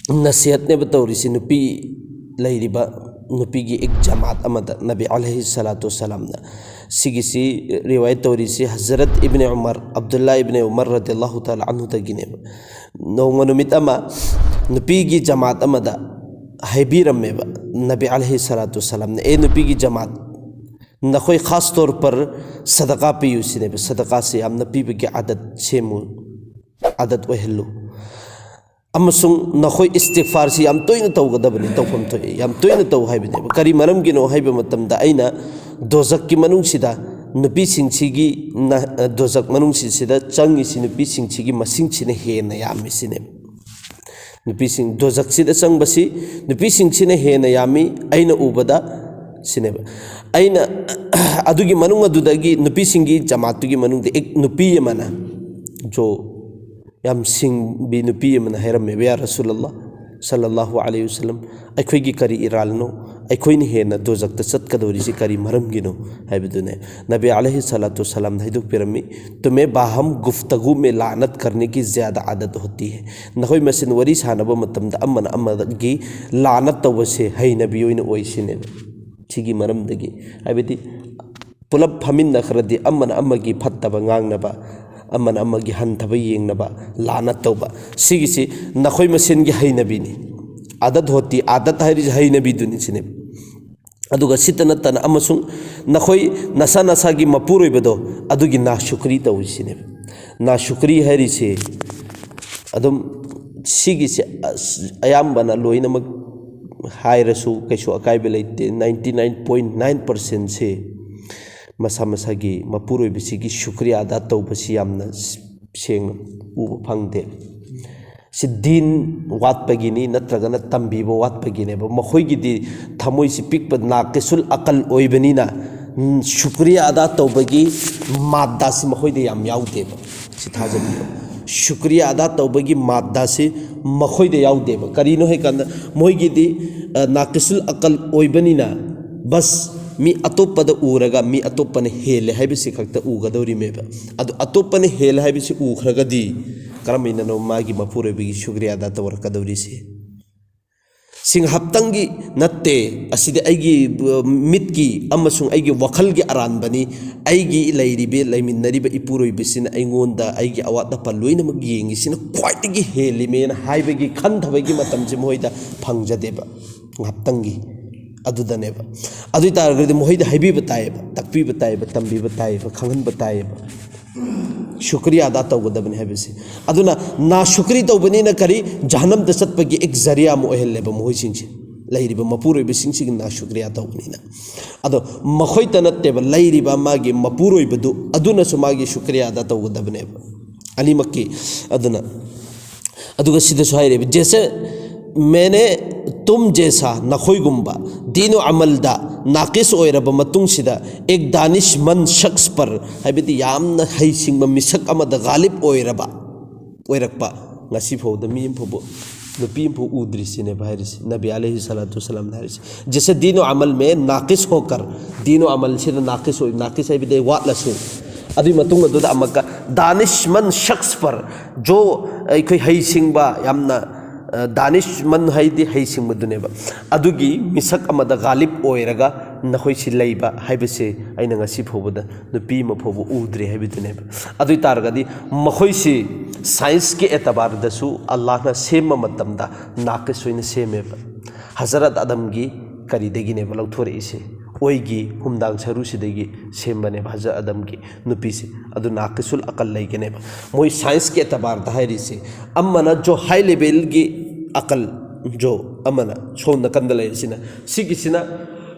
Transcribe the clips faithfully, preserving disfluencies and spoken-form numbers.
ꯅꯁꯤꯍꯠꯅꯦꯕ ꯇꯧꯔꯤꯁꯤ ꯅꯨꯄꯤ ꯂꯩꯔꯤꯕ ꯅꯨꯄꯤꯒꯤ ꯑꯦꯛ ꯖꯃꯥꯠ ꯑꯃꯗ ꯅꯕꯤ ꯑꯂꯩꯍꯤ ꯁꯂꯥꯇꯨ ꯁꯂꯥꯝꯅ꯫ ꯁꯤꯒꯤꯁꯤ ꯔꯤꯋꯥꯌꯠ ꯇꯧꯔꯤꯁꯤ ꯍꯖꯔꯠ ꯏꯕꯅꯦ ꯎꯃꯔ, ꯑꯕꯗꯨꯜꯂꯥ ꯏꯕꯅꯦ ꯎꯃꯔ ꯔꯗꯤꯌꯜꯂꯥꯍꯨ ꯇꯥꯂꯥ ꯑꯟꯍꯨꯗꯒꯤꯅꯦꯕ꯫ ꯅꯣꯡꯃ ꯅꯨꯃꯤꯠ ꯑꯃ ꯅꯨꯄꯤꯒꯤ ꯖꯃꯥꯠ ꯑꯃꯗ ꯍꯥꯏꯕꯤꯔꯝꯃꯦꯕ ꯅꯕꯤ ꯑꯂꯩꯍꯤ ꯁꯂꯥꯇꯨ ꯁꯂꯥꯝꯅ, "ꯑꯦ ꯅꯨꯄꯤꯒꯤ ꯖꯃꯥꯠ, ꯅꯈꯣꯏ ꯈꯥꯁ ꯇꯧꯔ ꯄꯔ ꯁꯗꯀꯥ ꯄꯤꯌꯨ" ꯁꯤꯅꯦꯕ꯫ ꯁꯗꯀꯥꯁꯤ ꯌꯥꯝꯅ ꯄꯤꯕꯒꯤ ꯑꯥꯗꯠ ꯁꯦꯝꯃꯨ, ꯑꯥꯗꯠ ꯑꯣꯏꯍꯜꯂꯨ꯫ ꯑꯃꯁꯨꯡ ꯅꯈꯣꯏ ꯏꯁꯇꯤꯒꯐꯥꯔꯁꯤ ꯌꯥꯝ ꯇꯣꯏꯅ ꯇꯧꯒꯗꯕꯅꯤ, ꯇꯧꯐꯝ ꯊꯣꯛꯏ, ꯌꯥꯝ ꯇꯣꯏꯅ ꯇꯧ ꯍꯥꯏꯕꯅꯦꯕ꯫ ꯀꯔꯤ ꯃꯔꯝꯒꯤꯅꯣ ꯍꯥꯏꯕ ꯃꯇꯝꯗ, ꯑꯩꯅ ꯗꯣꯖꯛꯀꯤ ꯃꯅꯨꯡꯁꯤꯗ ꯅꯨꯄꯤꯁꯤꯡꯁꯤꯒꯤ ꯅ-, ꯗꯣꯖꯛ ꯃꯅꯨꯡꯁꯤꯁꯤꯗ ꯆꯪꯉꯤꯁꯤ ꯅꯨꯄꯤꯁꯤꯡꯁꯤꯒꯤ ꯃꯁꯤꯡꯁꯤꯅ ꯍꯦꯟꯅ ꯌꯥꯝꯃꯤ ꯁꯤꯅꯦꯕ꯫ ꯅꯨꯄꯤꯁꯤꯡ ꯗꯣꯖꯛꯁꯤꯗ ꯆꯪꯕꯁꯤ ꯅꯨꯄꯤꯁꯤꯡꯁꯤꯅ ꯍꯦꯟꯅ ꯌꯥꯝꯃꯤ ꯑꯩꯅ ꯎꯕꯗ ꯁꯤꯅꯦꯕ꯫ ꯑꯩꯅ ꯑꯗꯨꯒꯤ ꯃꯅꯨꯡ ꯑꯗꯨꯗꯒꯤ ꯅꯨꯄꯤꯁꯤꯡꯒꯤ ꯖꯃꯥꯠꯇꯨꯒꯤ ꯃꯅꯨꯡꯗ ꯑꯦꯛ ꯅꯨꯄꯤ ꯑꯃꯅ ꯖꯣ ꯌꯥꯝ ꯁꯤꯡꯕꯤ ꯅꯨꯄꯤ ꯑꯃꯅ ꯍꯥꯏꯔꯝꯃꯦꯕ, "ꯌꯥ ꯔꯁꯨꯂꯜꯂꯥ ꯁꯜꯂꯜꯂꯥꯍꯨ ꯑꯂꯩꯍꯤ ꯋꯁꯜꯂꯝ, ꯑꯩꯈꯣꯏꯒꯤ ꯀꯔꯤ ꯏꯔꯥꯜꯅꯣ? ꯑꯩꯈꯣꯏꯅ ꯍꯦꯟꯅ ꯗꯣꯖꯛꯇ ꯆꯠꯀꯗꯧꯔꯤꯁꯤ ꯀꯔꯤ ꯃꯔꯝꯒꯤꯅꯣ?" ꯍꯥꯏꯕꯗꯨꯅꯦ꯫ ꯅꯕꯤ ꯑꯂꯩꯍꯤ ꯁꯂꯥꯇꯨ ꯁꯂꯥꯝꯅ ꯍꯥꯏꯗꯣꯛꯄꯤꯔꯝꯃꯤ, "ꯇꯨꯃꯦ ꯕꯥꯍꯝ ꯒꯨꯐꯇꯒꯨ ꯃꯦ ꯂꯥꯅꯠ ꯀꯔꯅꯦ ꯀꯤ ꯖ꯭ꯌꯥꯗꯥ ꯑꯥꯗꯠ ꯍꯣꯇꯤ ꯍꯦ"꯫ ꯅꯈꯣꯏ ꯃꯁꯦꯟ ꯋꯥꯔꯤ ꯁꯥꯟꯅꯕ ꯃꯇꯝꯗ ꯑꯃꯅ ꯑꯃꯒꯤ ꯂꯥꯅꯠ ꯇꯧꯕꯁꯦ ꯍꯩꯅꯕꯤ ꯑꯣꯏꯅ ꯑꯣꯏ ꯁꯤꯅꯦꯕ꯫ ꯁꯤꯒꯤ ꯃꯔꯝꯗꯒꯤ, ꯍꯥꯏꯕꯗꯤ ꯄꯨꯂꯞ ꯐꯝꯃꯤꯟꯅꯈ꯭ꯔꯗꯤ ꯑꯃꯅ ꯑꯃꯒꯤ ꯐꯠꯇꯕ ꯉꯥꯡꯅꯕ, ꯑꯃꯅ ꯑꯃꯒꯤ ꯍꯟꯊꯕ ꯌꯦꯡꯅꯕ, ꯂꯥꯅꯠ ꯇꯧꯕ, ꯁꯤꯒꯤꯁꯤ ꯅꯈꯣꯏ ꯃꯁꯦꯟꯒꯤ ꯍꯩꯅꯕꯤꯅꯤ꯫ ꯑꯥꯗꯠ ꯍꯣꯇꯤ, ꯑꯥꯗꯠ ꯍꯥꯏꯔꯤꯁꯦ ꯍꯩꯅꯕꯤꯗꯨꯅꯤ ꯁꯤꯅꯦꯕ꯫ ꯑꯗꯨꯒ ꯁꯤꯇ ꯅꯠꯇꯅ ꯑꯃꯁꯨꯡ ꯅꯈꯣꯏ ꯅꯁꯥ ꯅꯁꯥꯒꯤ ꯃꯄꯨꯔꯣꯏꯕꯗꯣ ꯑꯗꯨꯒꯤ ꯅꯥꯁꯨꯀ꯭ꯔꯤ ꯇꯧꯏ ꯁꯤꯅꯦꯕ꯫ ꯅꯥꯁꯨꯀ꯭ꯔꯤ ꯍꯥꯏꯔꯤꯁꯦ ꯑꯗꯨꯝ ꯁꯤꯒꯤꯁꯦ ꯑꯁ ꯑꯌꯥꯝꯕꯅ ꯂꯣꯏꯅꯃꯛ ꯍꯥꯏꯔꯁꯨ ꯀꯩꯁꯨ ꯑꯀꯥꯏꯕ ꯂꯩꯇꯦ꯫ Ninety nine point nine percentꯁꯦ ꯃꯁꯥ ꯃꯁꯥꯒꯤ ꯃꯄꯨꯔꯣꯏꯕꯁꯤꯒꯤ ꯁꯨꯀ꯭ꯔꯤꯌꯥ ꯑꯗꯥ ꯇꯧꯕꯁꯤ ꯌꯥꯝꯅ ꯁꯦꯡꯅ ꯎꯕ ꯐꯪꯗꯦ꯫ ꯁꯤ ꯗꯤꯟ ꯋꯥꯠꯄꯒꯤꯅꯤ, ꯅꯠꯇ꯭ꯔꯒꯅ ꯇꯝꯕꯤꯕ ꯋꯥꯠꯄꯒꯤꯅꯦꯕ꯫ ꯃꯈꯣꯏꯒꯤꯗꯤ ꯊꯃꯣꯏꯁꯤ ꯄꯤꯛꯄ, ꯅꯥꯀꯤꯁꯨꯜ ꯑꯀꯜ ꯑꯣꯏꯕꯅꯤꯅ, ꯎꯝ, ꯁꯨꯀ꯭ꯔꯤꯌꯥ ꯑꯗꯥ ꯇꯧꯕꯒꯤ ꯃꯥꯗꯥꯁꯤ ꯃꯈꯣꯏꯗ ꯌꯥꯝ ꯌꯥꯎꯗꯦꯕ꯫ ꯁꯤ ꯊꯥꯖꯕꯤꯌꯨ꯫ ꯁꯨꯀ꯭ꯔꯤꯌꯥ ꯑꯗꯥ ꯇꯧꯕꯒꯤ ꯃꯥꯗꯥꯁꯤ ꯃꯈꯣꯏꯗ ꯌꯥꯎꯗꯦꯕ꯫ ꯀꯔꯤꯅꯣ ꯍꯥꯏꯀꯥꯟꯗ ꯃꯣꯏꯒꯤꯗꯤ, ꯑ, ꯅꯥꯀꯤꯁꯨꯜ ꯑꯀꯜ ꯑꯣꯏꯕꯅꯤꯅ, ꯕꯁ ꯃꯤ ꯑꯇꯣꯞꯄꯗ ꯎꯔꯒ ꯃꯤ ꯑꯇꯣꯞꯄꯅ ꯍꯦꯜꯂꯦ ꯍꯥꯏꯕꯁꯤ ꯈꯛꯇ ꯎꯒꯗꯧꯔꯤꯃꯦꯕ꯫ ꯑꯗꯨ ꯑꯇꯣꯞꯄꯅ ꯍꯦꯜꯂꯦ ꯍꯥꯏꯕꯁꯤ ꯎꯈ꯭ꯔꯒꯗꯤ ꯀꯔꯝꯍꯥꯏꯅꯅꯣ ꯃꯥꯒꯤ ꯃꯄꯨꯔꯣꯏꯕꯒꯤ ꯁꯨꯀ꯭ꯔꯤꯌꯥ ꯑꯗꯥ ꯇꯧꯔꯛꯀꯗꯧꯔꯤꯁꯦ? ꯁꯤ ꯉꯥꯏꯍꯥꯛꯇꯪꯒꯤ ꯅꯠꯇꯦ, ꯑꯁꯤꯗꯤ ꯑꯩꯒꯤ, ꯑ, ꯃꯤꯠꯀꯤ ꯑꯃꯁꯨꯡ ꯑꯩꯒꯤ ꯋꯥꯈꯜꯒꯤ ꯑꯔꯥꯟꯕꯅꯤ꯫ ꯑꯩꯒꯤ ꯂꯩꯔꯤꯕ, ꯂꯩꯃꯤꯟꯅꯔꯤꯕ ꯏꯄꯨꯔꯣꯏꯕꯁꯤꯅ ꯑꯩꯉꯣꯟꯗ ꯑꯩꯒꯤ ꯑꯋꯥꯠ ꯑꯄꯥ ꯂꯣꯏꯅꯃꯛ ꯌꯦꯡꯉꯤꯁꯤꯅ ꯈ꯭ꯋꯥꯏꯗꯒꯤ ꯍꯦꯜꯂꯤꯃꯦꯅ ꯍꯥꯏꯕꯒꯤ ꯈꯟꯊꯕꯒꯤ ꯃꯇꯝꯁꯦ ꯃꯈꯣꯏꯗ ꯐꯪꯖꯗꯦꯕ, ꯉꯥꯏꯍꯥꯛꯇꯪꯒꯤ꯫ ꯑꯗꯨꯗꯅꯦꯕ꯫ ꯑꯗꯨ ꯑꯣꯏ ꯇꯥꯔꯒꯗꯤ ꯃꯈꯣꯏꯗ ꯍꯥꯏꯕꯤꯕ ꯇꯥꯏꯌꯦꯕ, ꯇꯥꯛꯄꯤꯕ ꯇꯥꯏꯌꯦꯕ, ꯇꯝꯕꯤꯕ ꯇꯥꯏꯌꯦꯕ, ꯈꯪꯍꯟꯕ ꯇꯥꯏꯌꯦꯕ꯫ ꯁꯨꯀ꯭ꯔꯤꯌꯥ ꯑꯗꯥ ꯇꯧꯒꯗꯕꯅꯤ ꯍꯥꯏꯕꯁꯦ꯫ ꯑꯗꯨꯅ ꯅꯥ ꯁꯨꯀ꯭ꯔꯤ ꯇꯧꯕꯅꯤꯅ ꯀꯔꯤ? ꯖꯍꯟꯅꯝꯗ ꯆꯠꯄꯒꯤ ꯑꯦꯛ ꯖꯔꯤꯌꯥ ꯑꯃ ꯑꯣꯏꯍꯜꯂꯦꯕ ꯃꯈꯣꯏꯁꯤꯡꯁꯦ, ꯂꯩꯔꯤꯕ ꯃꯄꯨꯔꯣꯏꯕꯁꯤꯡꯁꯤꯒꯤ ꯅꯥ ꯁꯨꯀ꯭ꯔꯤꯌꯥ ꯇꯧꯕꯅꯤꯅ꯫ ꯑꯗꯣ ꯃꯈꯣꯏꯇ ꯅꯠꯇꯦꯕ, ꯂꯩꯔꯤꯕ ꯃꯥꯒꯤ ꯃꯄꯨꯔꯣꯏꯕꯗꯨ ꯑꯗꯨꯅꯁꯨ ꯃꯥꯒꯤ ꯁꯨꯀ꯭ꯔꯤꯌꯥ ꯑꯗꯥ ꯇꯧꯒꯗꯕꯅꯦꯕ꯫ ꯑꯅꯤꯃꯛꯀꯤ꯫ ꯑꯗꯨꯅ, ꯑꯗꯨꯒ ꯁꯤꯗꯁꯨ ꯍꯥꯏꯔꯤꯕ, "ꯖꯦꯁꯦ ꯃꯦꯅꯦ ꯇꯨꯝ ꯖꯦꯁꯥ", ꯅꯈꯣꯏꯒꯨꯝꯕ ꯗꯤꯅꯨ ꯑꯃꯜꯗ ꯅꯥꯀꯤꯁ ꯑꯣꯏꯔꯕ ꯃꯇꯨꯡꯁꯤꯗ, "ꯑꯦꯛ ꯗꯥꯅꯤꯁꯃꯟ ꯁꯈꯁ ꯄꯔ", ꯍꯥꯏꯕꯗꯤ ꯌꯥꯝꯅ ꯍꯩꯁꯤꯡꯕ ꯃꯤꯁꯛ ꯑꯃꯗ ꯒꯥꯂꯤꯕ ꯑꯣꯏꯔꯕ, ꯑꯣꯏꯔꯛꯄ, ꯉꯁꯤ ꯐꯥꯎꯗ ꯃꯤ ꯑꯃꯐꯥꯎꯕ, ꯅꯨꯄꯤ ꯑꯃꯐꯥꯎ ꯎꯗ꯭ꯔꯤꯁꯤꯅꯦꯕ ꯍꯥꯏꯔꯤꯁꯤ, ꯅꯕꯤ ꯑꯂꯩꯍꯤ ꯁꯂꯥꯇꯨ ꯁꯂꯥꯝꯅ ꯍꯥꯏꯔꯤꯁꯤ꯫ "ꯖꯦꯁꯦ ꯗꯤꯅꯨ ꯑꯃꯜ ꯃꯦ ꯅꯥꯀꯤꯁ ꯍꯣꯀꯔ", ꯗꯤꯅꯨ ꯑꯃꯜꯁꯤꯗ ꯅꯥꯀꯤꯁ ꯑꯣꯏ, ꯅꯥꯀꯤꯁ ꯍꯥꯏꯕꯗꯤ ꯋꯥꯠꯂꯁꯨ꯫ ꯑꯗꯨꯒꯤ ꯃꯇꯨꯡ ꯑꯗꯨꯗ ꯑꯃꯨꯛꯀ, "ꯗꯥꯅꯤꯁꯃꯟ ꯁꯈꯁ ꯄꯔ", ꯖꯣ, ꯑꯩꯈꯣꯏ ꯍꯩꯁꯤꯡꯕ, ꯌꯥꯝꯅ, ꯑ, ꯗꯥꯅꯤꯁꯃꯟ ꯍꯥꯏꯗꯤ ꯍꯩꯁꯤꯡꯕꯗꯨꯅꯦꯕ꯫ ꯑꯗꯨꯒꯤ ꯃꯤꯁꯛ ꯑꯃꯗ ꯒꯥꯂꯤꯕ ꯑꯣꯏꯔꯒ ꯅꯈꯣꯏꯁꯤ ꯂꯩꯕ ꯍꯥꯏꯕꯁꯦ ꯑꯩꯅ ꯉꯁꯤ ꯐꯥꯎꯕꯗ ꯅꯨꯄꯤ ꯑꯃ ꯐꯥꯎꯕ ꯎꯗ꯭ꯔꯤ ꯍꯥꯏꯕꯗꯨꯅꯦꯕ꯫ ꯑꯗꯨ ꯑꯣꯏ ꯇꯥꯔꯒꯗꯤ ꯃꯈꯣꯏꯁꯤ ꯁꯥꯏꯟꯁꯀꯤ ꯑꯦꯇꯕꯥꯔꯗꯁꯨ ꯑꯜꯂꯥꯍꯅ ꯁꯦꯝꯕ ꯃꯇꯝꯗ ꯅꯥꯀꯤꯁ ꯑꯣꯏꯅ ꯁꯦꯝꯃꯦꯕ꯫ ꯍꯖꯔꯠ ꯑꯗꯝꯒꯤ ꯀꯔꯤꯗꯒꯤꯅꯦꯕ ꯂꯧꯊꯣꯔꯛꯏꯁꯦ? ꯑꯣꯏꯒꯤ ꯍꯨꯝꯗꯥꯡ ꯁꯔꯨꯁꯤꯗꯒꯤ ꯁꯦꯝꯕꯅꯦꯕ ꯍꯖꯔꯠ ꯑꯗꯝꯒꯤ ꯅꯨꯄꯤꯁꯦ꯫ ꯑꯗꯨ ꯅꯥꯀꯤꯁꯨꯜ ꯑꯀꯜ ꯂꯩꯒꯅꯦꯕ꯫ ꯃꯣꯏ ꯁꯥꯏꯟꯁꯀꯤ ꯑꯦꯇꯕꯥꯔꯗ ꯍꯥꯏꯔꯤꯁꯦ, ꯑꯃꯅ ꯖꯣ ꯍꯥꯏ ꯂꯦꯚꯦꯜꯒꯤ ꯑꯀꯜ, ꯖꯣ ꯑꯃꯅ ꯁꯣꯝ ꯅꯥꯀꯟꯗ ꯂꯩꯔꯤꯁꯤꯅ, ꯁꯤꯒꯤꯁꯤꯅ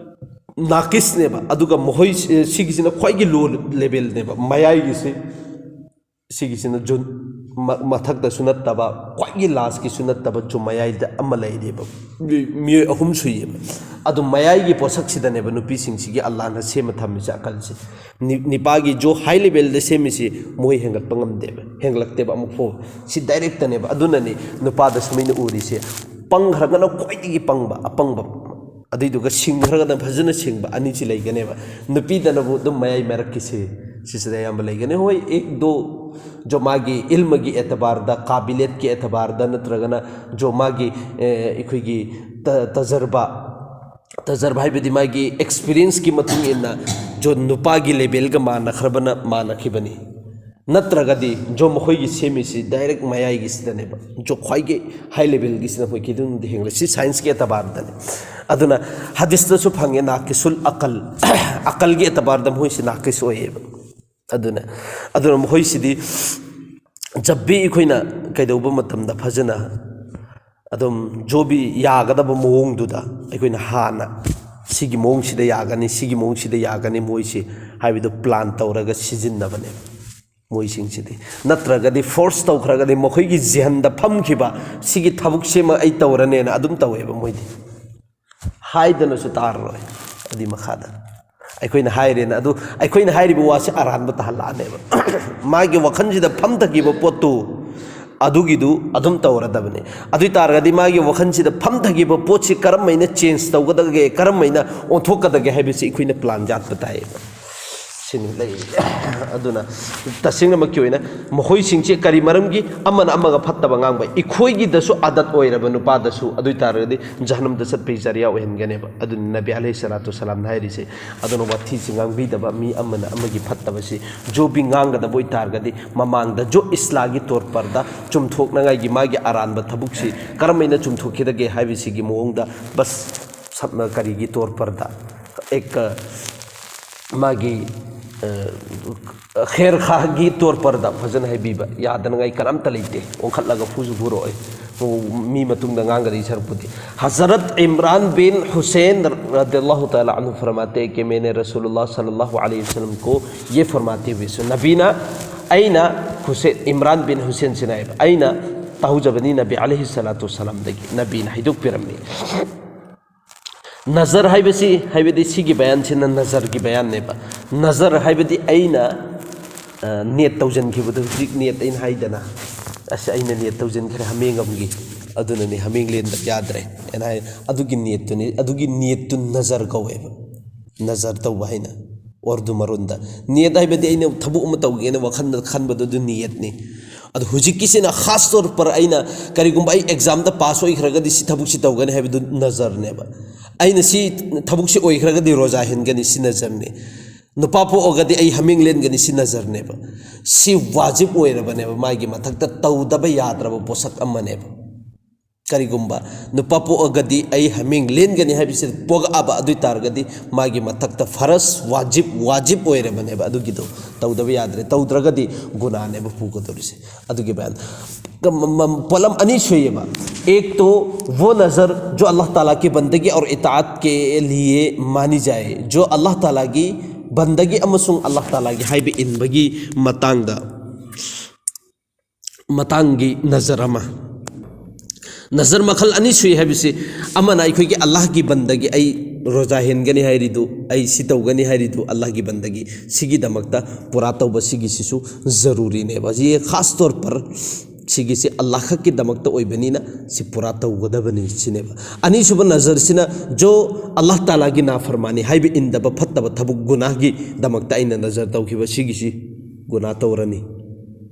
ꯅꯥꯀꯤꯁꯅꯦꯕ꯫ ꯑꯗꯨꯒ ꯃꯈꯣꯏ, ꯁꯤꯒꯤꯁꯤꯅ ꯈ꯭ꯋꯥꯏꯒꯤ ꯂꯣ ꯂꯦꯚꯦꯜꯅꯦꯕ, ꯃꯌꯥꯏꯒꯤꯁꯤ꯫ ꯁꯤꯒꯤꯁꯤꯅ ꯖꯨꯟ ꯃ-, ꯃꯊꯛꯇꯁꯨ ꯅꯠꯇꯕ, ꯈ꯭ꯋꯥꯏꯒꯤ ꯂꯥꯁꯀꯤꯁꯨ ꯅꯠꯇꯕ, ꯖꯨ ꯃꯌꯥꯏꯗ ꯑꯃ ꯂꯩꯔꯤꯕ ꯃꯤꯑꯣꯏ, ꯃꯤꯑꯣꯏ ꯑꯍꯨꯝ ꯁꯨꯏꯌꯦꯕ꯫ ꯑꯗꯨ ꯃꯌꯥꯏꯒꯤ ꯄꯣꯠꯁꯛꯁꯤꯗꯅꯦꯕ ꯅꯨꯄꯤꯁꯤꯡꯁꯤꯒꯤ ꯑꯜꯂꯥꯍꯅ ꯁꯦꯝꯃ ꯊꯝꯃꯤꯁꯦ ꯑꯀꯜꯁꯦ꯫ ꯅꯤ-, ꯅꯤꯄꯥꯒꯤ ꯖꯣ ꯍꯥꯏ ꯂꯦꯚꯦꯜꯗ ꯁꯦꯝꯃꯤꯁꯤ ꯃꯣꯏ ꯍꯦꯟꯒꯠꯄ ꯉꯝꯗꯦꯕ, ꯍꯦꯟꯒꯠꯂꯛꯇꯦꯕ ꯑꯃꯨꯛ ꯐꯥꯎ꯫ ꯁꯤ ꯗꯥꯏꯔꯦꯛꯇꯅꯦꯕ꯫ ꯑꯗꯨꯅꯅꯤ ꯅꯨꯄꯥꯗ ꯁꯨꯃꯥꯏꯅ ꯎꯔꯤꯁꯦ, ꯄꯪꯈ꯭ꯔꯒꯅ ꯈ꯭ꯋꯥꯏꯗꯒꯤ ꯄꯪꯕ, ꯑꯄꯪꯕ, ꯑꯗꯨꯏꯗꯨꯒ ꯁꯤꯡꯈ꯭ꯔꯒꯅ ꯐꯖꯅ ꯁꯤꯡꯕ, ꯑꯅꯤꯁꯤ ꯂꯩꯒꯅꯦꯕ꯫ ꯅꯨꯄꯤꯗꯅꯕꯨ ꯑꯗꯨꯝ ꯃꯌꯥꯏ ꯃꯔꯛꯀꯤꯁꯦ, ꯁꯤꯁꯤꯗ ꯑꯌꯥꯝꯕ ꯂꯩꯒꯅꯤ꯫ ꯍꯣꯏ, ꯑꯦꯛ ꯗꯣ ꯖꯣ ꯃꯥꯒꯤ ꯏꯜꯃꯒꯤ ꯑꯦꯇꯕꯥꯔꯗ, ꯀꯥꯕꯤꯂꯤꯌꯠꯀꯤ ꯑꯦꯇꯕꯥꯔꯗ, ꯅꯠꯇ꯭ꯔꯒꯅ ꯖꯣ ꯃꯥꯒꯤ, ꯑꯦ, ꯑꯩꯈꯣꯏꯒꯤ ꯇ- ꯇꯖꯔꯕꯥ, ꯇꯖꯔꯕꯥ ꯍꯥꯏꯕꯗꯤ ꯃꯥꯒꯤ ꯑꯦꯛꯁꯄꯤꯔꯤꯌꯦꯟꯁꯀꯤ ꯃꯇꯨꯡ ꯏꯟꯅ ꯖꯣ ꯅꯨꯄꯥꯒꯤ ꯂꯦꯚꯦꯜꯒ ꯃꯥꯟꯅꯈ꯭ꯔꯕꯅ ꯃꯥꯟꯅꯈꯤꯕꯅꯤ꯫ ꯅꯠꯇ꯭ꯔꯒꯗꯤ ꯖꯣ ꯃꯈꯣꯏꯒꯤ ꯁꯦꯝꯃꯤꯁꯤ ꯗꯥꯏꯔꯦꯛ ꯃꯌꯥꯏꯒꯤꯁꯤꯗꯅꯦꯕ, ꯖꯣ ꯈ꯭ꯋꯥꯏꯒꯤ ꯍꯥꯏ ꯂꯦꯚꯦꯜꯒꯤꯁꯤꯅ ꯑꯩꯈꯣꯏ ꯈꯤꯇꯪꯗꯤ ꯍꯦꯟꯒꯠꯂꯦ꯫ ꯁꯤ ꯁꯥꯏꯟꯁꯀꯤ ꯑꯦꯇꯕꯥꯔꯗꯅꯦ꯫ ꯑꯗꯨꯅ ꯍꯗꯤꯁꯇꯁꯨ ꯐꯪꯉꯦ ꯅꯥꯀꯤꯁꯨꯜ ꯑꯀꯜ, ꯑꯀꯜꯒꯤ ꯑꯦꯇꯕꯥꯔꯗ ꯃꯈꯣꯏꯁꯤ ꯅꯥꯀꯤꯁ ꯑꯣꯏꯌꯦꯕ꯫ ꯑꯗꯨꯅ ꯑꯗꯨꯅ ꯃꯈꯣꯏꯁꯤꯗꯤ ꯖꯕꯤ ꯑꯩꯈꯣꯏꯅ ꯀꯩꯗꯧꯕ ꯃꯇꯝꯗ ꯐꯖꯅ ꯑꯗꯨꯝ ꯖꯣꯕꯤ ꯌꯥꯒꯗꯕ ꯃꯑꯣꯡꯗꯨꯗ ꯑꯩꯈꯣꯏꯅ ꯍꯥꯟꯅ ꯁꯤꯒꯤ ꯃꯑꯣꯡꯁꯤꯗ ꯌꯥꯒꯅꯤ, ꯁꯤꯒꯤ ꯃꯑꯣꯡꯁꯤꯗ ꯌꯥꯒꯅꯤ, ꯃꯣꯏꯁꯤ ꯍꯥꯏꯕꯗꯨ ꯄ꯭ꯂꯥꯟ ꯇꯧꯔꯒ ꯁꯤꯖꯤꯟꯅꯕꯅꯦꯕ ꯃꯣꯏꯁꯤꯡꯁꯤꯗꯤ꯫ ꯅꯠꯇ꯭ꯔꯒꯗꯤ ꯐꯣꯔꯁ ꯇꯧꯈ꯭ꯔꯒꯗꯤ ꯃꯈꯣꯏꯒꯤ ꯖꯤꯍꯟꯗ ꯐꯝꯈꯤꯕ ꯁꯤꯒꯤ ꯊꯕꯛꯁꯤꯃ ꯑꯩ ꯇꯧꯔꯅꯦꯅ ꯑꯗꯨꯝ ꯇꯧꯋꯦꯕ ꯃꯣꯏꯗꯤ꯫ ꯍꯥꯏꯗꯅꯁꯨ ꯇꯥꯔꯔꯣꯏ꯫ ꯑꯗꯨꯏ ꯃꯈꯥꯗ ꯑꯩꯈꯣꯏꯅ ꯍꯥꯏꯔꯦꯅ ꯑꯗꯨ, ꯑꯩꯈꯣꯏꯅ ꯍꯥꯏꯔꯤꯕ ꯋꯥꯁꯦ ꯑꯔꯥꯟꯕ ꯇꯥꯍꯜꯂꯛꯑꯅꯦꯕ꯫ ꯃꯥꯒꯤ ꯋꯥꯈꯜꯁꯤꯗ ꯐꯝꯊꯈꯤꯕ ꯄꯣꯠꯇꯨ ꯑꯗꯨꯒꯤꯗꯨ ꯑꯗꯨꯝ ꯇꯧꯔꯗꯕꯅꯤ꯫ ꯑꯗꯨ ꯑꯣꯏ ꯇꯥꯔꯒꯗꯤ ꯃꯥꯒꯤ ꯋꯥꯈꯜꯁꯤꯗ ꯐꯝꯊꯈꯤꯕ ꯄꯣꯠꯁꯤ ꯀꯔꯝ ꯍꯥꯏꯅ ꯆꯦꯟꯖ ꯇꯧꯒꯗꯒꯦ, ꯀꯔꯝ ꯍꯥꯏꯅ ꯑꯣꯟꯊꯣꯛꯀꯗꯒꯦ ꯍꯥꯏꯕꯁꯤ ꯑꯩꯈꯣꯏꯅ ꯄ꯭ꯂꯥꯟ ꯌꯥꯠꯄ ꯇꯥꯏꯌꯦꯕ꯫ ꯁꯤꯅꯤ ꯂꯩꯔꯤꯁꯦ꯫ ꯑꯗꯨꯅ ꯇꯁꯦꯡꯅꯃꯛꯀꯤ ꯑꯣꯏꯅ ꯃꯈꯣꯏꯁꯤꯡꯁꯤ ꯀꯔꯤ ꯃꯔꯝꯒꯤ ꯑꯃꯅ ꯑꯃꯒ ꯐꯠꯇꯕ ꯉꯥꯡꯕ? ꯑꯩꯈꯣꯏꯒꯤꯗꯁꯨ ꯑꯥꯗꯠ ꯑꯣꯏꯔꯕ ꯅꯨꯄꯥꯗꯁꯨ ꯑꯗꯨ ꯑꯣꯏ ꯇꯥꯔꯒꯗꯤ ꯖꯍꯅꯝꯗ ꯆꯠꯄꯒꯤ ꯖꯔꯤꯌꯥ ꯑꯣꯏꯍꯟꯒꯅꯦꯕ꯫ ꯑꯗꯨꯅ ꯅꯕꯤ ꯑꯂꯩꯍꯤ ꯁꯂꯥꯇꯨ ꯁꯂꯥꯝꯅ ꯍꯥꯏꯔꯤꯁꯦ꯫ ꯑꯗꯨꯅ ꯋꯥꯊꯤꯁꯤ ꯉꯥꯡꯕꯤꯗꯕ, ꯃꯤ ꯑꯃꯅ ꯑꯃꯒꯤ ꯐꯠꯇꯕꯁꯤ ꯖꯣꯕꯤ ꯉꯥꯡꯒꯗꯕ ꯑꯣꯏ ꯇꯥꯔꯒꯗꯤ ꯃꯃꯥꯡꯗ ꯖꯣ ꯏꯁꯂꯥꯒꯤ ꯇꯣꯔ ꯄꯔꯗ ꯆꯨꯝꯊꯣꯛꯅꯉꯥꯏꯒꯤ ꯃꯥꯒꯤ ꯑꯔꯥꯟꯕ ꯊꯕꯛꯁꯤ ꯀꯔꯝꯍꯥꯏꯅ ꯆꯨꯝꯊꯣꯛꯈꯤꯗꯒꯦ ꯍꯥꯏꯕꯁꯤꯒꯤ ꯃꯑꯣꯡꯗ ꯕꯁ ꯁꯝꯅ ꯀꯔꯤꯒꯤ ꯇꯣꯔ ꯄꯔꯗ ꯑꯦꯛ ꯃꯥꯒꯤ ꯈꯦꯔ ꯈꯥꯒꯤ ꯇꯣꯔ ꯄꯔꯗ ꯐꯖꯅ ꯍꯥꯏꯕꯤꯕ ꯌꯥꯗꯅꯉꯥꯏ ꯀꯔꯝꯇ ꯂꯩꯇꯦ꯫ ꯑꯣꯟꯈꯠꯂꯒ ꯐꯨꯁꯨ ꯐꯨꯔꯛꯑꯣꯏ꯫ ꯃꯤ ꯃꯇꯨꯡꯗ ꯉꯥꯡꯒꯗꯣꯏ ꯁꯔꯨꯛꯄꯨꯗꯤ꯫ ꯍꯖꯔꯠ ꯏꯝꯔꯥꯟ ꯕꯤꯟ ꯍꯨꯁꯦꯟ ꯔꯗꯤꯌꯜꯂꯥꯍꯨ ꯇꯥꯂꯥ ꯑꯟꯍꯨ ꯐꯔꯃꯥꯇꯦ ꯍꯦ ꯀꯤ ꯃꯦꯅꯦ ꯔꯁꯨꯂꯨꯜꯂꯥꯍ ꯁꯜꯂꯜꯂꯥꯍꯨ ꯑꯂꯩꯍꯤ ꯋꯁꯜꯂꯝ ꯀꯣ ꯌꯦ ꯐꯔꯃꯥꯇꯦ ꯍꯨꯏ ꯁꯨ꯫ ꯅꯕꯤꯅ ꯑꯩꯅ ꯍꯨꯁꯦꯟ, ꯏꯝꯔꯥꯟ ꯕꯤꯟ ꯍꯨꯁꯦꯟꯁꯤꯅ ꯍꯥꯏꯕ, ꯑꯩꯅ ꯇꯥꯍꯧꯖꯕꯅꯤ ꯅꯕꯤ ꯑꯂꯩꯍꯤ ꯁꯂꯥꯇꯨ ꯁꯂꯥꯝꯗꯒꯤ꯫ ꯅꯕꯤꯅ ꯍꯥꯏꯗꯣꯛꯄꯤꯔꯝꯃꯤ꯫ ꯅꯖꯔ ꯍꯥꯏꯕꯁꯤ, ꯍꯥꯏꯕꯗꯤ ꯁꯤꯒꯤ ꯕꯌꯥꯟꯁꯤꯅ ꯅꯖꯔꯒꯤ ꯕꯌꯥꯟꯅꯦꯕ꯫ ꯅꯖꯔ ꯍꯥꯏꯕꯗꯤ ꯑꯩꯅ ꯅꯦꯠ ꯇꯧꯁꯤꯟꯈꯤꯕꯗꯣ, ꯍꯧꯖꯤꯛ ꯅꯦꯠ ꯑꯩꯅ ꯍꯥꯏꯗꯅ, ꯑꯁ ꯑꯩꯅ ꯅꯦꯠ ꯇꯧꯁꯤꯟꯈ꯭ꯔꯦ ꯍꯥꯃꯦꯡ ꯑꯃꯒꯤ, ꯑꯗꯨꯅꯅꯤ ꯍꯥꯃꯦꯡ ꯂꯦꯟꯗꯕ ꯌꯥꯗ꯭ꯔꯦ ꯑꯩꯅ ꯍꯥꯏ꯫ ꯑꯗꯨꯒꯤ ꯅꯦꯠꯇꯨꯅꯤ, ꯑꯗꯨꯒꯤ ꯅꯦꯠꯇꯨ ꯅꯖꯔ ꯀꯧꯋꯦꯕ꯫ ꯅꯖꯔ ꯇꯧꯕ ꯍꯥꯏꯅ ꯎꯔꯗꯨ ꯃꯔꯣꯟꯗ꯫ ꯅꯤꯌꯠ ꯍꯥꯏꯕꯗꯤ ꯑꯩꯅ ꯊꯕꯛ ꯑꯃ ꯇꯧꯒꯦꯅ ꯋꯥꯈꯜꯗ ꯈꯟꯕꯗꯣ ꯑꯗꯨ ꯅꯤꯌꯠꯅꯤ꯫ ꯑꯗꯣ ꯍꯧꯖꯤꯛꯀꯤꯁꯤꯅ ꯈꯥꯁ ꯇꯧꯔ ꯄꯔ ꯑꯩꯅ ꯀꯔꯤꯒꯨꯝꯕ ꯑꯩ ꯑꯦꯛꯖꯥꯝꯗ ꯄꯥꯁ ꯑꯣꯏꯈ꯭ꯔꯒꯗꯤ ꯁꯤ ꯊꯕꯛꯁꯤ ꯇꯧꯒꯅꯤ ꯍꯥꯏꯕꯗꯨ ꯅꯖꯔꯅꯦꯕ꯫ ꯑꯩꯅꯅ ꯁꯤ ꯊꯕꯛꯁꯤ ꯑꯣꯏꯈ꯭ꯔꯒꯗꯤ ꯔꯣꯖꯥ ꯍꯦꯟꯒꯅꯤ, ꯁꯤ ꯅꯖꯔꯅꯤ꯫ ꯅꯨꯄꯥ ꯄꯣꯛꯑꯒꯗꯤ ꯑꯩ ꯍꯥꯃꯦꯡ ꯂꯦꯟꯒꯅꯤ, ꯁꯤ ꯅꯖꯔꯅꯦꯕ꯫ ꯁꯤ ꯋꯥꯖꯤꯕ ꯑꯣꯏꯔꯕꯅꯦꯕ, ꯃꯥꯒꯤ ꯃꯊꯛꯇ ꯇꯧꯗꯕ ꯌꯥꯗ꯭ꯔꯕ ꯄꯣꯠꯁꯛ ꯑꯃꯅꯦꯕ꯫ ꯀꯔꯤꯒꯨꯝꯕ ꯅꯨꯄꯥ ꯄꯣꯛꯑꯒꯗꯤ ꯑꯩ ꯍꯥꯃꯦꯡ ꯂꯦꯟꯒꯅꯤ ꯍꯥꯏꯕꯁꯤ ꯄꯣꯛꯂꯛꯑꯕ ꯑꯗꯨ ꯑꯣꯏ ꯇꯥꯔꯒꯗꯤ ꯃꯥꯒꯤ ꯃꯊꯛꯇ ꯐꯔꯁ, ꯋꯥꯖꯤꯕ, ꯋꯥꯖꯤꯕ ꯑꯣꯏꯔꯕꯅꯦꯕ꯫ ꯑꯗꯨꯒꯤꯗꯣ ꯇꯧꯗꯕ ꯌꯥꯗ꯭ꯔꯦ, ꯇꯧꯗ꯭ꯔꯒꯗꯤ ꯒꯨꯅꯥꯅꯦꯕ ꯄꯨꯒꯗꯧꯔꯤꯁꯦ꯫ ꯑꯗꯨꯒꯤ ꯕꯌꯥꯟ꯫ ꯀ-, ꯃ-, ꯃ-, ꯄꯣꯠꯂꯝ ꯑꯅꯤ ꯁꯨꯏꯌꯦꯕ꯫ एक तो वो नज़र जो अल्लाह ताला के बंदगी और इताअत के लिए मानी जाए, जो अल्लाह ताला की बंदगी ꯑꯃꯁꯨꯡ ꯑꯜꯂꯥꯍ ꯇꯥꯂꯥꯒꯤ ꯍꯥꯏꯕ ꯏꯟꯕꯒꯤ ꯃꯇꯥꯡꯗ, ꯃꯇꯥꯡꯒꯤ ꯅꯖꯔ ꯑꯃ꯫ ꯅꯖꯔ ꯃꯈꯜ ꯑꯅꯤ ꯁꯨꯏ ꯍꯥꯏꯕꯁꯤ, ꯑꯃꯅ ꯑꯩꯈꯣꯏꯒꯤ ꯑꯜꯂꯥꯍꯒꯤ ꯕꯟꯗꯒꯤ, ꯑꯩ ꯔꯣꯖꯥ ꯍꯦꯟꯒꯅꯤ ꯍꯥꯏꯔꯤꯗꯨ, ꯑꯩ ꯁꯤ ꯇꯧꯒꯅꯤ ꯍꯥꯏꯔꯤꯗꯨ ꯑꯜꯂꯥꯍꯒꯤ ꯕꯟꯗꯒꯤ, ꯁꯤꯒꯤꯗꯃꯛꯇ ꯄꯨꯔꯥ ꯇꯧꯕ ꯁꯤꯒꯤꯁꯤꯁꯨ ꯖꯔꯨꯔꯤꯅꯦꯕ꯫ ꯁꯤ ꯈꯥꯁ ꯇꯧꯔ ꯄꯔ ꯁꯤꯒꯤꯁꯤ ꯑꯜꯂꯥꯍ ꯈꯛꯀꯤꯗꯃꯛꯇ ꯑꯣꯏꯕꯅꯤꯅ ꯁꯤ ꯄꯨꯔꯥ ꯇꯧꯒꯗꯕꯅꯤ ꯁꯤꯅꯦꯕ꯫ ꯑꯅꯤꯁꯨꯕ ꯅꯖꯔꯁꯤꯅ ꯖꯣ ꯑꯜꯂꯥꯍ ꯇꯥꯂꯥꯒꯤ ꯅꯥꯐꯔꯃꯥꯅꯤ ꯍꯥꯏꯕ ꯏꯟꯗꯕ ꯐꯠꯇꯕ ꯊꯕꯛ ꯒꯨꯅꯥꯍꯒꯤꯗꯃꯛꯇ ꯑꯩꯅ ꯅꯖꯔ ꯇꯧꯈꯤꯕ ꯁꯤꯒꯤꯁꯤ ꯒꯨꯅꯥ ꯇꯧꯔꯅꯤ꯫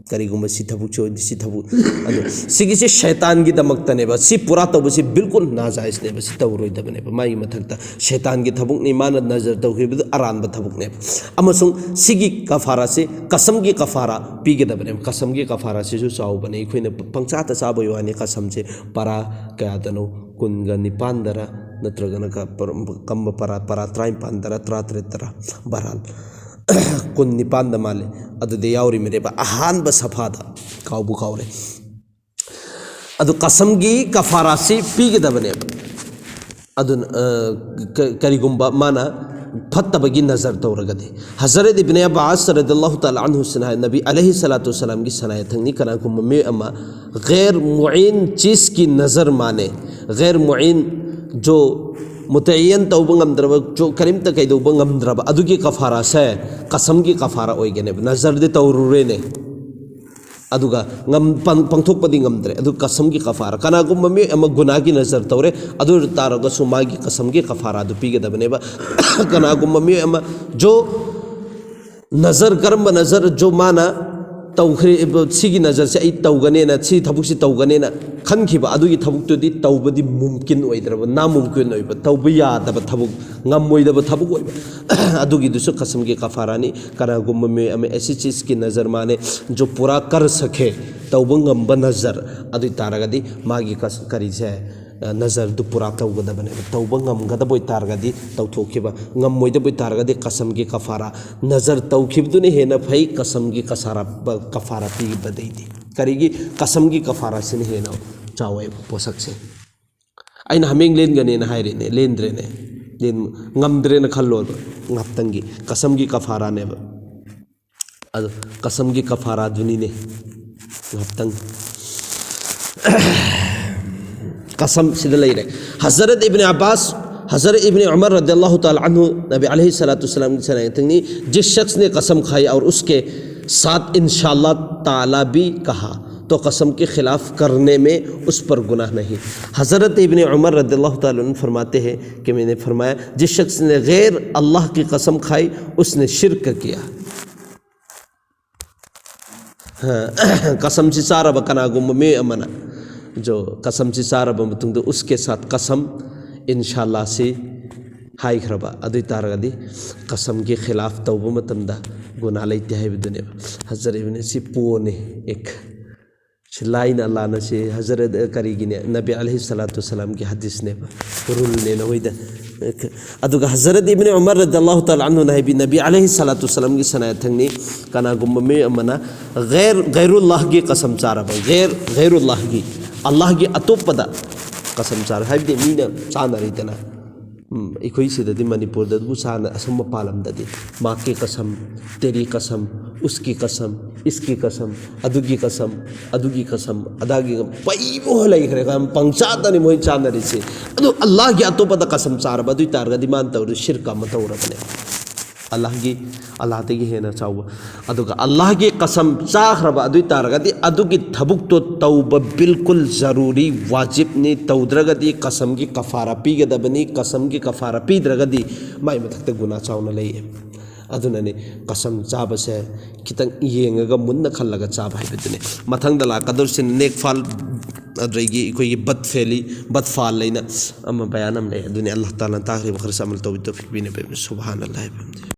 ꯀꯔꯤꯒꯨꯝꯕ ꯁꯤ ꯊꯕꯛꯁꯤ ꯑꯣꯏꯗꯤ ꯁꯤ ꯊꯕꯛ, ꯑꯗꯣ ꯁꯤꯒꯤꯁꯤ ꯁꯩꯇꯥꯟꯒꯤꯗꯃꯛꯇꯅꯦꯕ꯫ ꯁꯤ ꯄꯨꯔꯥ ꯇꯧꯕꯁꯤ ꯕꯤꯜꯀꯨꯜ ꯅꯥꯖꯥꯏꯖꯅꯦꯕ, ꯁꯤ ꯇꯧꯔꯣꯏꯗꯕꯅꯦꯕ꯫ ꯃꯥꯒꯤ ꯃꯊꯛꯇ ꯁꯩꯇꯥꯟꯒꯤ ꯊꯕꯛꯅꯤ, ꯃꯥꯅ ꯅꯖꯔ ꯇꯧꯈꯤꯕꯗꯨ ꯑꯔꯥꯟꯕ ꯊꯕꯛꯅꯦꯕ꯫ ꯑꯃꯁꯨꯡ ꯁꯤꯒꯤ ꯀꯐꯥꯔꯥꯁꯤ ꯀꯁꯝꯒꯤ ꯀꯐꯥꯔꯥ ꯄꯤꯒꯗꯕꯅꯦꯕ꯫ ꯀꯁꯝꯒꯤ ꯀꯐꯥꯔꯥꯁꯤꯁꯨ ꯆꯥꯎꯕꯅꯦ꯫ ꯑꯩꯈꯣꯏꯅ ꯄꯪꯆꯥꯗ ꯆꯥꯕꯒꯤ ꯋꯥꯅꯤ꯫ ꯀꯁꯝꯁꯦ ꯄꯔꯥ ꯀꯌꯥꯗꯅꯣ, ꯀꯨꯟꯒ ꯅꯤꯄꯥꯟꯗꯔ ꯅꯠꯇ꯭ꯔꯒꯅ ꯀ-, ꯄꯔ-, ꯀꯝꯕ ꯄꯔꯥ, ꯄꯔꯥ ꯇꯔꯥꯅꯤꯄꯥꯟꯗꯔ ꯇꯔꯥꯇꯔꯦꯠꯇꯔ, ꯕꯍꯔꯍꯥꯜ, ꯀꯨꯟ ꯅꯤꯄꯥꯟꯗ ꯃꯥꯜꯂꯦ꯫ ꯑꯗꯨꯗ ꯌꯥꯎꯔꯤꯕꯅꯦꯕ ꯑꯍꯥꯟꯕ ꯁꯐꯥꯗ, ꯀꯥꯎꯕꯨ ꯀꯥꯎꯔꯦ꯫ ꯑꯗꯨ ꯀꯁꯝꯒꯤ ꯀꯐꯥꯔꯥꯁꯤ ꯄꯤꯒꯗꯕꯅꯦꯕ꯫ ꯑꯗꯨꯅ, ꯑ, ꯀ-, ꯀꯔꯤꯒꯨꯝꯕ ꯃꯥꯅ ꯐꯠꯇꯕꯒꯤ ꯅꯖꯔ ꯇꯧꯔꯒꯗꯤ꯫ ꯍꯖꯔꯠ ꯏꯕꯅꯦ ꯑꯕꯥꯁ ꯔꯗꯤꯌꯜꯂꯥꯍꯨ ꯇꯥꯂꯥ ꯑꯟꯍꯨꯁꯤꯅ ꯍꯥꯏ, ꯅꯕꯤ ꯑꯂꯩꯍꯤ ꯁꯂꯥꯇꯨ ꯋꯁꯁꯂꯥꯝꯒꯤ ꯁꯅꯥꯌꯥꯊꯪꯅꯤ, ꯀꯅꯥꯒꯨꯝꯕ ꯃꯤꯑꯣꯏ ꯑꯃ ꯒꯩꯔ ꯃꯨꯏꯟ ꯆꯤꯖꯀꯤ ꯅꯖꯔ ꯃꯥꯅꯦ, ꯒꯩꯔ ꯃꯨꯏꯟ ꯖꯣ ꯃꯨꯇꯌꯟ ꯇꯧꯕ ꯉꯝꯗ꯭ꯔꯕ, ꯖꯣ ꯀꯔꯤꯝꯇ ꯀꯩꯗꯧꯕ ꯉꯝꯗ꯭ꯔꯕ, ꯑꯗꯨꯒꯤ ꯀꯐꯥꯔꯥꯁꯦ ꯀꯁꯝꯒꯤ ꯀꯐꯥꯔꯥ ꯑꯣꯏꯒꯅꯦꯕ꯫ ꯅꯖꯔꯗꯤ ꯇꯧꯔꯨꯔꯦꯅꯦ, ꯑꯗꯨꯒ ꯉꯝ-, ꯄꯥꯡ-, ꯄꯥꯡꯊꯣꯛꯄꯗꯤ ꯉꯝꯗ꯭ꯔꯦ꯫ ꯑꯗꯨ ꯀꯁꯝꯒꯤ ꯀꯐꯥꯔꯥ꯫ ꯀꯅꯥꯒꯨꯝꯕ ꯃꯤꯑꯣꯏ ꯑꯃ ꯒꯨꯅꯥꯒꯤ ꯅꯖꯔ ꯇꯧꯔꯦ, ꯑꯗꯨ ꯑꯣꯏ ꯇꯥꯔꯒꯁꯨ ꯃꯥꯒꯤ ꯀꯁꯝꯒꯤ ꯀꯐꯥꯔꯥꯗꯨ ꯄꯤꯒꯗꯕꯅꯦꯕ꯫ ꯀꯅꯥꯒꯨꯝꯕ ꯃꯤꯑꯣꯏ ꯑꯃ ꯖꯣ ꯅꯖꯔ, ꯀꯔꯝꯕ ꯅꯖꯔ? ꯖꯣ ꯃꯥꯅ ꯇꯧꯈ꯭ꯔꯦ, ꯁꯤꯒꯤ ꯅꯖꯔꯁꯦ ꯑꯩ ꯇꯧꯒꯅꯦꯅ, ꯁꯤ ꯊꯕꯛꯁꯤ ꯇꯧꯒꯅꯦꯅ ꯈꯟꯈꯤꯕ ꯑꯗꯨꯒꯤ ꯊꯕꯛꯇꯨꯗꯤ ꯇꯧꯕꯗꯤ ꯃꯨꯝꯀꯤꯟ ꯑꯣꯏꯗ꯭ꯔꯕ, ꯅꯥꯃꯨꯝꯀꯤꯟ ꯑꯣꯏꯕ, ꯇꯧꯕ ꯌꯥꯗꯕ ꯊꯕꯛ, ꯉꯝꯃꯣꯏꯗꯕ ꯊꯕꯛ ꯑꯣꯏꯕ꯫ ꯑꯗꯨꯒꯤꯗꯨꯁꯨ ꯀꯁꯝꯒꯤ ꯀꯐꯥꯔꯥꯅꯤ꯫ ꯀꯅꯥꯒꯨꯝꯕ ꯃꯤꯑꯣꯏ ꯑꯃ ꯑꯦꯁꯤ ꯆꯤꯁꯀꯤ ꯅꯖꯔ ꯃꯥꯅꯦ ꯖꯣ ꯄꯨꯔꯥ ꯀꯔ ꯁꯛꯈꯦ, ꯇꯧꯕ ꯉꯝꯕ ꯅꯖꯔ, ꯑꯗꯨ ꯑꯣꯏ ꯇꯥꯔꯒꯗꯤ ꯃꯥꯒꯤ ꯀꯔꯤꯁꯦ, ꯅꯖꯔꯗꯨ ꯄꯨꯔꯥ ꯇꯧꯒꯗꯕꯅꯦꯕ꯫ ꯇꯧꯕ ꯉꯝꯒꯗꯕ ꯑꯣꯏ ꯇꯥꯔꯒꯗꯤ ꯇꯧꯊꯣꯛꯈꯤꯕ, ꯉꯝꯃꯣꯏꯗꯕ ꯑꯣꯏ ꯇꯥꯔꯒꯗꯤ ꯀꯁꯝꯒꯤ ꯀꯐꯥꯔꯥ꯫ ꯅꯖꯔ ꯇꯧꯈꯤꯕꯗꯨꯅ ꯍꯦꯟꯅ ꯐꯩ, ꯀꯁꯝꯒꯤ ꯀꯁꯥꯔꯥ, ꯀꯐꯥꯔꯥ ꯄꯤꯕꯗꯩꯗꯤ꯫ ꯀꯔꯤꯒꯤ? ꯀꯁꯝꯒꯤ ꯀꯐꯥꯔꯥꯁꯤꯅ ꯍꯦꯟꯅ ꯆꯥꯎꯋꯦꯕ ꯄꯣꯠꯁꯛꯁꯦ꯫ ꯑꯩꯅ ꯍꯥꯃꯦꯡ ꯂꯦꯟꯒꯅꯦꯅ ꯍꯥꯏꯔꯦꯅꯦ, ꯂꯦꯟꯗ꯭ꯔꯦꯅꯦ, ꯂꯦꯟ ꯉꯝꯗ꯭ꯔꯦꯅ ꯈꯜꯂꯣ, ꯉꯥꯛꯇꯪꯒꯤ ꯀꯁꯝꯒꯤ ꯀꯐꯥꯔꯥꯅꯦꯕ꯫ ꯑꯗꯣ ꯀꯁꯝꯒꯤ ꯀꯐꯥꯔꯥꯗꯨꯅꯤꯅꯦ꯫ ꯉꯥꯛꯇꯪ꯫ ꯀꯁꯝ ꯁꯤꯗ ꯂꯩꯔꯦ꯫ ꯍꯖꯔꯠ ꯏꯕꯅꯤ ꯑꯕꯥꯁ, ꯍꯖꯔꯠ ꯏꯕꯅꯤ ꯎꯃꯔ ꯔꯗꯤꯌꯜꯂꯥꯍꯨ ꯇꯥꯂꯥ ꯑꯟꯍꯨ, ꯅꯕꯤ ꯑꯂꯩꯍꯤ ꯁꯂꯥꯇꯨ ꯁꯂꯥꯝꯒꯤ ꯁꯅꯥꯏ ꯊꯤꯡꯅꯤ, "जिस शख्स ने कसम खाई और उसके साथ इंशाअल्लाह ताला भी कहा, तो कसम के खिलाफ करने में उस पर गुनाह नहीं।" हज़रत इब्ने उमर रदियल्लाहु ताला अन्हु फरमाते हैं कि मैंने फरमाया, "जिस शख्स ने गैर अल्लाह की कसम खाई, उसने शिर्क किया।" हाँ, कसम ꯁꯤ ꯆꯥꯔꯕ ꯀꯅꯥꯒꯨꯝꯕ ꯃꯤꯑꯣꯏ ꯑꯃꯅ, ꯖꯣ, ꯀꯁꯝ ꯁꯤ ꯆꯥꯔꯕ ꯃꯇꯨꯡꯗ, "उसके साथ कसम, इंशाअल्लाह" ꯁꯤ ꯍꯥꯏꯈ꯭ꯔꯕ ꯑꯗꯨ ꯑꯣꯏ ꯇꯥꯔꯒꯗꯤ, ꯀꯁꯝꯒꯤ ꯈꯤꯂꯥꯐ ꯇꯧꯕ ꯃꯇꯝꯗ ꯒꯨꯅꯥ ꯂꯩꯇꯦ ꯍꯥꯏꯕꯗꯨꯅꯦꯕ꯫ ꯍꯖꯔꯠ ꯏꯕꯅꯤ ꯁꯤ ꯄꯣꯅꯤ, ꯑꯦꯛ꯫ ꯁꯤ ꯂꯥꯏꯅ ꯑꯜꯂꯥꯅ ꯁꯤ ꯍꯖꯔꯠ, ꯀꯔꯤꯒꯤꯅꯦ? ꯅꯕꯤ ꯑꯂꯩꯍꯤ ꯁꯂꯥꯇꯨ ꯁꯂꯥꯝꯒꯤ ꯍꯗꯤꯁꯅꯦꯕ, ꯔꯨꯜꯅꯦ ꯅꯈꯣꯏꯗ꯫ ꯑꯗꯨꯒ ꯍꯖꯔꯠ ꯏꯕꯅꯤ ꯎꯃꯔ ꯔꯗꯤꯌꯜꯂꯥꯍꯨ ꯇꯥꯂꯥ ꯑꯟꯍꯨꯅ ꯍꯥꯏꯕꯤ, ꯅꯕꯤ ꯑꯂꯩꯍꯤ ꯁꯂꯥꯇꯨ ꯁꯂꯥꯝꯒꯤ ꯁꯅꯥ ꯊꯪꯅꯤ, ꯀꯅꯥꯒꯨꯝꯕ ꯃꯤꯑꯣꯏ ꯑꯃꯅ ꯒꯩꯔ, ꯒꯩꯔꯨꯜꯂꯥꯍꯒꯤ ꯀꯁꯝ ꯆꯥꯔꯕ, ꯒꯩꯔ, ꯒꯩꯔꯨꯜꯂꯥꯍꯒꯤ, ꯑꯜꯂꯥꯍꯒꯤ ꯑꯇꯣꯞꯄꯗ ꯀꯁꯝ ꯆꯥꯔ, ꯍꯥꯏꯕꯗꯤ ꯃꯤꯅ ꯆꯥꯅꯔꯤꯗꯅ, ꯎꯝ, ꯑꯩꯈꯣꯏ ꯁꯤꯗꯗꯤ ꯃꯅꯤꯄꯨꯔꯗꯕꯨ ꯆꯥꯅ, ꯑꯁꯣꯝ ꯃꯄꯥꯟ ꯂꯝꯗꯗꯤ "माँ की कसम, तेरी कसम, उसकी कसम, इसकी कसम, ꯑꯗꯨꯒꯤ ꯀꯁꯝ, ꯑꯗꯨꯒꯤ ꯀꯁꯝ, ꯑꯗꯥꯒꯤ ꯀ-," ꯄꯩꯕ ꯂꯩꯈ꯭ꯔꯦ, ꯀ-, ꯄꯪꯆꯥꯗꯅꯤ ꯃꯣꯏ ꯆꯥꯅꯔꯤꯁꯦ꯫ ꯑꯗꯨ ꯑꯜꯂꯥꯍꯒꯤ ꯑꯇꯣꯞꯄꯗ ꯀꯁꯝ ꯆꯥꯔꯕ ꯑꯗꯨ ꯑꯣꯏ ꯇꯥꯔꯒꯗꯤ ꯃꯥꯅ ꯇꯧꯔꯤ ꯁꯤꯔꯛ ꯑꯃ ꯇꯧꯔꯕꯅꯦ꯫ ꯑꯜꯂꯥꯍꯒꯤ, ꯑꯜꯂꯥꯍꯗꯒꯤ ꯍꯦꯟꯅ ꯆꯥꯎꯕ꯫ ꯑꯗꯨꯒ ꯑꯜꯂꯥꯍꯒꯤ ꯀꯁꯝ ꯆꯥꯈ꯭ꯔꯕ ꯑꯗꯨ ꯑꯣꯏ ꯇꯥꯔꯒꯗꯤ ꯑꯗꯨꯒꯤ ꯊꯕꯛꯇꯣ ꯇꯧꯕ ꯕꯤꯜꯀꯨꯜ ꯖꯔꯨꯔꯤ, ꯋꯥꯖꯤꯕꯅꯤ꯫ ꯇꯧꯗ꯭ꯔꯒꯗꯤ ꯀꯁꯝꯒꯤ ꯀꯐꯥꯔꯥ ꯄꯤꯒꯗꯕꯅꯤ꯫ ꯀꯁꯝꯒꯤ ꯀꯐꯥꯔꯥ ꯄꯤꯗ꯭ꯔꯒꯗꯤ ꯃꯥꯏ ꯃꯊꯛꯇ ꯒꯨꯅꯥ ꯆꯥꯎꯅ ꯂꯩꯌꯦ꯫ ꯑꯗꯨꯅꯅꯤ ꯀꯁꯝ ꯆꯥꯕꯁꯦ ꯈꯤꯇꯪ ꯌꯦꯡꯉꯒ ꯃꯨꯟꯅ ꯈꯜꯂꯒ ꯆꯥꯕ ꯍꯥꯏꯕꯗꯨꯅꯤ꯫ ꯃꯊꯪꯗ ꯂꯥꯛꯀꯗꯧꯔꯤꯁꯤꯅ ꯅꯦꯛꯐꯥꯜ, ꯑꯗꯨꯗꯒꯤ ꯑꯩꯈꯣꯏꯒꯤ ꯕꯠ ꯐꯦꯂꯤ, ꯕꯠ ꯐꯥꯜ ꯍꯥꯏꯅ ꯑꯃ ꯕꯌꯥꯟ ꯑꯃ ꯂꯩ꯫ ꯑꯗꯨꯅꯤ ꯑꯜꯂꯥꯍ ꯇꯥꯂꯥꯅ ꯇꯥꯛꯈ꯭ꯔꯤꯕ ꯈꯔꯁꯦ ꯑꯃꯜ ꯇꯧꯕꯤ ꯇꯧꯐꯤꯛ ꯄꯤꯅꯕꯤꯌꯨ꯫ ꯁꯨꯕꯍꯥꯅꯜꯂꯥꯍꯤ ꯕꯤꯍꯝꯗꯤꯍꯤ꯫